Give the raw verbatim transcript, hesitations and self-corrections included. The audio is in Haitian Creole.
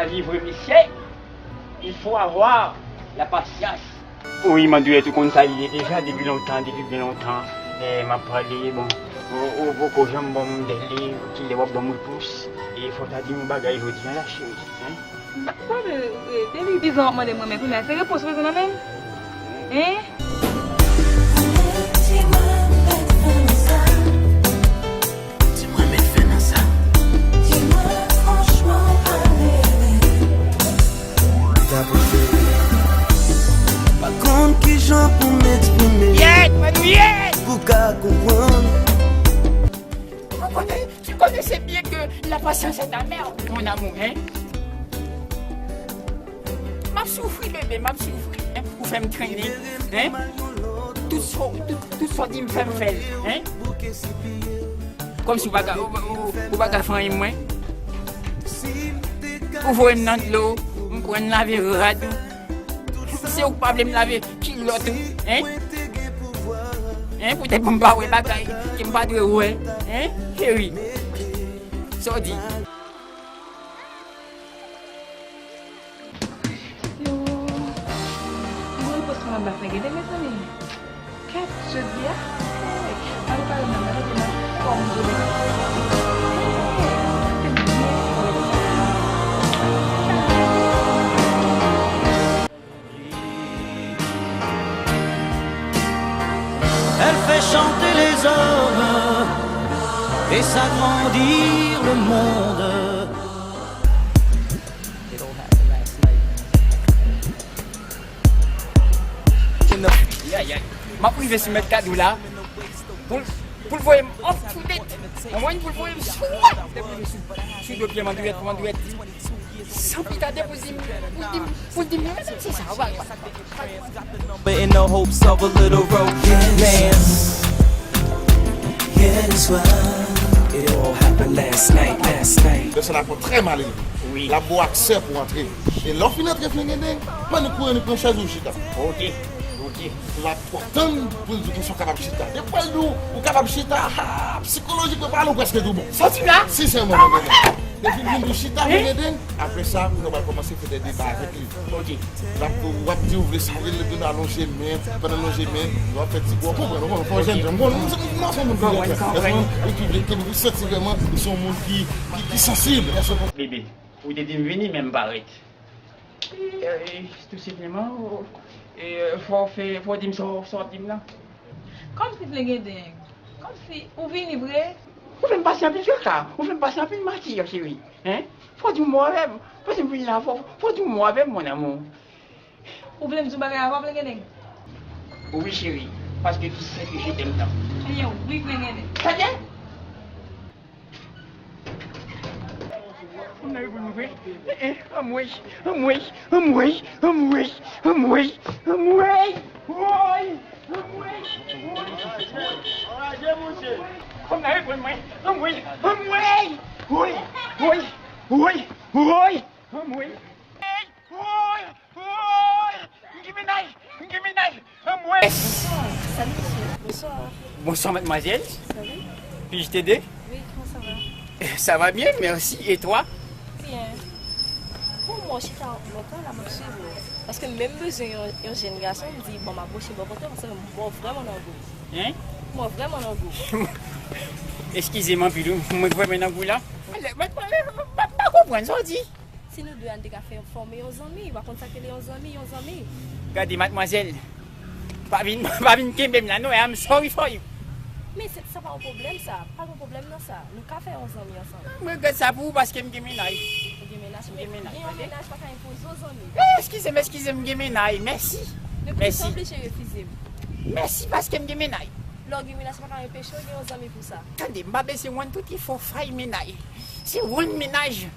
Livre, mesye, il faut avoir la patience. Wi, Mandouye, ou konn sa li ye deja depi lontan, depi byen lontan. Eh, m ap pale, bon, ou, ou poko janm ban m dèle, kilè w ap ban m repons. E fò w ta di m yon bagay jodi a la, cheri, hein? Sa vle, eh, depi dizan w ap mande m renmen, kounye a se repons ou bezwen nan men m? Hein? Di mwen, mèt fè nan sa. Di mwen, mèt fè nan sa. Di mwen, franchman, pale. Pa konn kijan pou m eksprime. Yèt, Manouye! Pou ka konprann. Vous connaissez, vous connaissez bien que la patience est amère, mon amour, hein? M ap soufri, bebe, m ap soufri, hein? Ou fè m trennen, hein? Tout sa, tout, tout sa w di m fè, m fè l, hein? Kòmsi w pa ka, ou, ou, ou pa ka fè anyen mwen. Ou voye m nan dlo, m pran lave rad. Se ou k pa vle m lave kilòt ou, hein? Hein, poutèt pou m pa wè bagay ke m pa dwe wè, hein, cheri? Sa w di? Yo, mwen repons mwen ap ba fè gede, mezanmi. Kèt, jodi a, hey, pa nou pale nan mwen, nan fòm de mwen. Elle fait chanter les hommes et s'agrandir le monde. Ayayay. M ap rive sou mèt Kadou la. Pou l, pou l voye m off to date. Ou konprann? Pou l voye m swat. Depi sou, sou do pye Mandouyèt, Mandouyèt. San pita de pou l di m, pou l di m, pou l di m, se sa, w pa, w pa. In the hopes of a little romance. It all happened last night, last night. Pèsonn ap trè malere. L ap ba w aksè pou w antre. E lè w fin antre Flengenden, pa ni kouri ni pran chèz ou chita. Ok, ok. L ap tann pou l di w konsa w kapab chita. Depi w al di w ou kapab chita, ha, sikolojikman palan w prèske tou bon. Soti la! Sensèman, Flengenden. Depi l vin di w chita, Flengenden, apre sa, ou pral kòmanse fè de deba avèk li. Ok. L ap, w ap di w vle salye l, epi nou alonje men, pandan n lonje men, w ap fè ti, w konprann, w konprann, fò w jènjan, m konn, m, m, m, m, m, m, m, ou ki vle, ke ou santi vrèman ou se yon moun ki, ki, ki sansib, èske w konprann? Bebe, ou te di m vini, men m pa ret. E, e, tou senpleman, e, fò w fè, fò w di m sa w, sa w ap di m nan. Kòmsi Flengenden, kòmsi ou vini vre? Ou fè m pase anpil traka, ou fè m pase anpil mati, cheri. Hein? Fò w di m mò avè m, paske m vin la, fò, fò w di m mò avè m, mon amour. Ou vle m di w bagay avan, Flengenden? Wi, cheri, paske tu sais que je t'aime tant. Ebyen, wi, Flengenden. Tande! Anmwey, anmwey, anmwey, anmwey, anmwey, anmwey, anmwey, woy, anmwey, woy. Fò m nan reponn mwen, anmwey, anmwey, woy, woy, woy, woy, anmwey. Woy, woy, m gen mennaj, m gen mennaj, anmwey. Salut monsieur. Bonsoir. Bonsoir mademoiselle. Salut. Puis-je t'aider? Oui, comment ça va? Ça va bien, merci. Et toi? Bien. Bon, mwen chita lontan la, m ap swiv ou. Paske m menm bezwen yon, yon jèn gason, m di, bon, m ap pwoche bò kote w, paske m wè w vrèman nan gou. Hein? M wè w vrèman nan gou. Eskize m anpil, wi. Mwen vrèman nan gou la. Mwen pa konprann sa w di. Si nou de a, n te ka fè fòme yon zanmi. Ou pa konn sa k rele yon zanmi, yon zanmi. Gade, mademoiselle, pa vin, pa vin kenbe m la, non, I'm sorry for you. Men se, sa pa yon pwoblèm, sa. Pa gen pwoblèm nan sa. Nou ka fè yon zanmi ansanm. Mwen regrèt sa pou ou paske m gen mennaj. Ou gen mennaj? M gen mennaj, Gen yon tande? Mennaj pa ka enpoze w zanmi. Eh, eskize m, eskize m, m gen mennaj, mèsi. Depi Mèsi. sa oblije refize m. Mèsi paske m gen mennaj. Lè w gen mennaj pa ka anpeche w gen yon zanmi pou sa. Tande, m pa bezwen one, two, three, four, five mennaj. Se one mennaj.